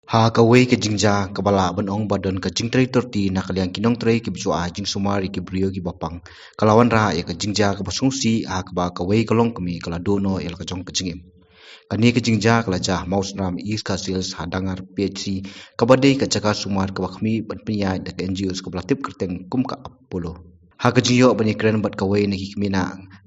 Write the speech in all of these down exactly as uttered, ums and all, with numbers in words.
Ha kawei ka jingjia kaba lah ban ong ba don ka jingtrei torti na ka liang ki nongtrei kiba ju ai jingsumar ïa ki briew kiba pang, ka la wanrah ïa ka jingjia kaba sngewsih ha kaba kawei ka longkmie ka la duh noh ïa la ka jong ka jingim. Kane ka jingjia ka la jia ha Mawsynram, East Khasi Hills, ha Dangar P H C, kaba dei ka jaka sumar kaba khmih ban pynïaid da ka N G Os kaba la tip kyrteng kum ka Apollo. Ha ka jingïoh ban ïakren bad kawei na ki kmie,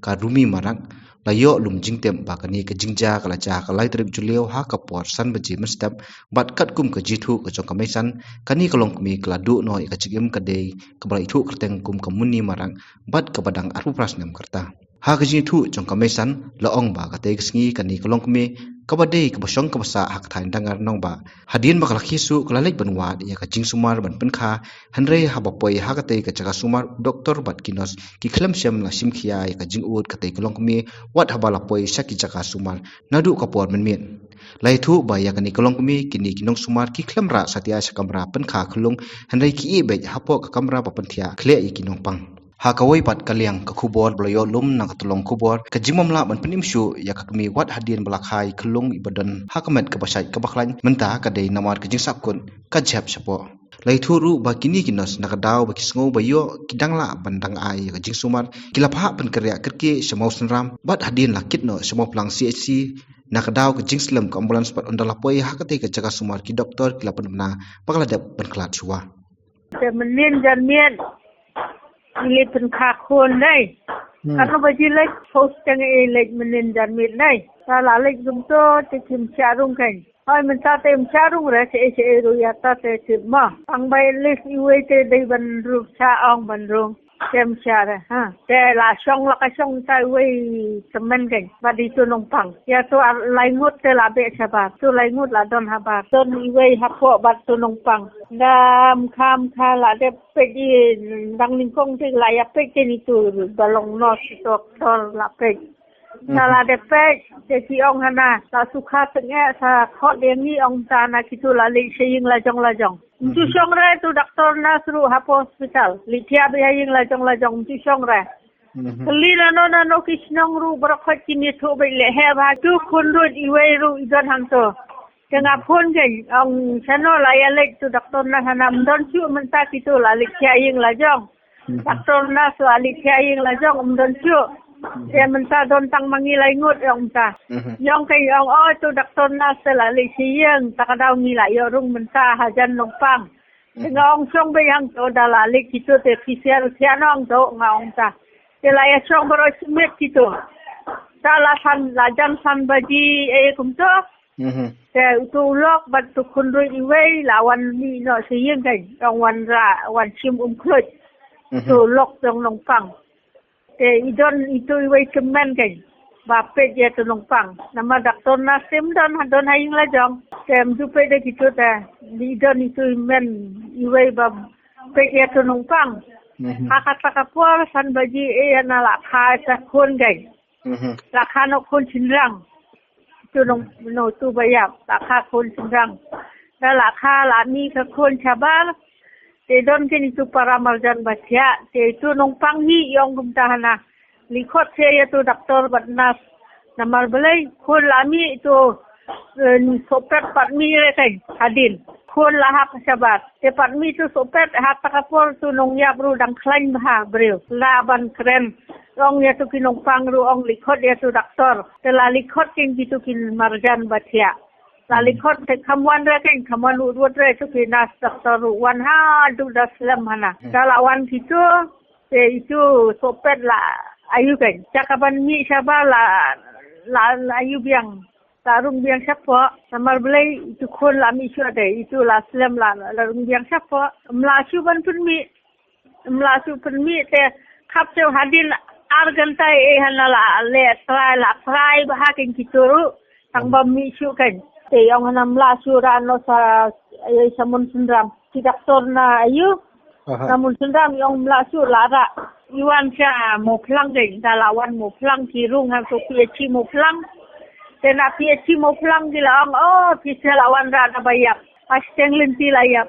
ka Rumi Marak, la ïoh lum jingtip ba kane ka jingjia ka la jia ha ka lai tarik Jylliew ha ka por san baje mynstep, bad katkum ka jingïathuh ka jong ka Meisan, kane ka longkmie ka la duh noh ïa ka jingim, ka dei kaba la ithuh kyrteng kum ka Muni Marak, bad kaba dang arphew phra snem ka rta. Ha ka jingïathuh jong ka Meisan, la ong ba katei ka sngi kane ka longkmie kaba dei kaba shong kaba sah ha ka thaiñ Dangar Nongbah, hadien ba ka la khie suh ka la leit ban wad ïa ka jingsumar ban pynkha, hynrei haba poi ha katei ka jaka sumar, u doktor bad ki nos ki khlem shym la shim khia ïa ka jingud katei ka longkmie wat haba la poi sha ki jaka sumar naduh ka por mynmiet. La ïathuh ba ïa kane ka longkmie, kine ki nongsumar ki khlem rah satia sha kamra pynkha khyllung, hynrei ki ïeh beit hapoh ka kamra ba pynthiah khlieh ïa ki nongpang. Ha kawei pat ka liang ka khubor ba la ïoh lum na ka tyllong khubor, ka jingbym lah ban pynim shuh ïa ka kmie wat hadien ba la kha ïa ka khyllung iba don ha ka met kaba shait kaba khlaiñ, mynta ka dei namar ka jingsahkut ka jhep shapoh. La ïathuh ruh ba kine ki nos, na ka daw ba ki sngew ba ïoh ki dang lah ban dang ai ïa ka jingsumar, ki la phah pynkyrkieh kyrkieh sha Mawsynram, bad hadien la kit noh sha Mawphlang C H C, na ka daw ka jingslem ka ambulance bad ynda la poi ha katei ka jaka sumar, ki doktor ki la pynbna ba ka la dep ban khlad shuwa. Te mynnin janmiet ngi leit pynkha khun dei. Hmm. Katno baje leit, phew step ngi leit mynnin janmiet dei. Te la leit kumto te kim shah rung kein. Hoi mynta te kim shah rung re, shaei shaei ruh ïa ta te tip ma. Tang ba at least iwei te dei ban rung, shah ong ban rung. Te kim shah re, ha. Te la shong, la ka shong ta iwei tymmen kein. Bad itu nongpang. Ïa tu ar lai ngut te la beh shabar. Tu lai ngut la don habar. Don iwei hapoh bad tu nongpang. Dang kham kha la dep peit i dang nyngkong te la ïa peit kein itu ba long nurse, doktor la peit. Na la dep peit te ki ong hana, la shu kha tyngeh sa khot ïa ngi, ong ta na kitu la leit sha ïing lajong lajong. Ym ju shong re tu doktor nurse ruh hapoh hospital. Leit thiah beit ha ïing lajong lajong, ym ju shong re. Kylli nano nano ki shnong ruh baroh khoit kin ïathuh beit leh, heh ba tu khun ruh iwei ruh i don hangto. Te nga phone kein, ong shano la ïa leit tu doktor nurse hana, ym don shuh mynta kitu, la leit thiah ïing lajong. Doktor nurse la leit thiah ïing lajong, ym don shuh. Te mynta don tang ma ngi lai ngut, ong mynta. Ong kein, ong o tu doktor nurse te la leit sha ïing, ta ka daw ngi la ïoh rung mynta hajan nongpang. Te nga ong shong beit hangto, da la leit kitu te phi thiah ruh thiah noh hangto, nga ong ta. Te la ïa shong baroh shi miet kitu. Ta la san, la jan san baje eh kumto. Te utu u lok bad tu khun ruh iwei la wan mih noh sha ïing kein, ong wanrah, wan shim um khluit. Tu lok jong nongpang. Te i don itu iwei tymmen kein ba peit ïa tu nongpang. Namar doktor nurse te ym don, don ha ïing lajong. Te ym ju peit de kitu te. I don itu i men iwei ba peit ïa tu nongpang. Ha kata ka por san baje eh na la kha ïa ta khun kein. La kha noh khun shynrang. Tu nong, no tu ba ïap, la kha khun shynrang. Da la kha la mih ka khun shabar. Te don kein itu para marjan ba thiah. Te itu nongpang hi i ong kumta hana. Leit khot seh ïa tu doktor bad nurse. Namar balei khun la mih tu, eh, sohpet pat mih re kein hadien. Khun la hap shabar. Te pat mih tu sohpet, ha ta ka por tu nongïap ruh dang khlaiñ bha briew. Lah ban kren. Ong ïa tu ki nongpang ruh ong leit khot ïa tu doktor. Te la leit khot kein kitu ki marjan ba thiah. La leit khot te kham wan re kein, kham wan ruh ruh re tu ki nurse doktor ruh wan haduh da slem hana. Da la wan kitu, te itu sohpet la ayu kein. Te ka ban mih shabar la, la, la ayu biang. La rung biang shapoh, namar balei itu khun la mih shuh de, itu la slem la, la rung biang shapoh. Ym lah shuh ban pynmih. Ym lah shuh pynmih te khap shuh hadien ar ganta eh hana la leh try, la try bha kein kitu ruh. Tang ba mih shuh kein. Te ong hana ym lah shuh rah noh sa, eh, sha Mawsynram. Ki doktor na ayu. Na Mawsynram i ong ym lah shuh, la rah. I wan sha Mawphlang kein, da la wan Mawphlang ki rung hangto P H C Mawphlang. Te na P H C Mawphlang ki la ong, oh, phi sa la wanrah da ba ïap. Ha shiteng lynti la ïap.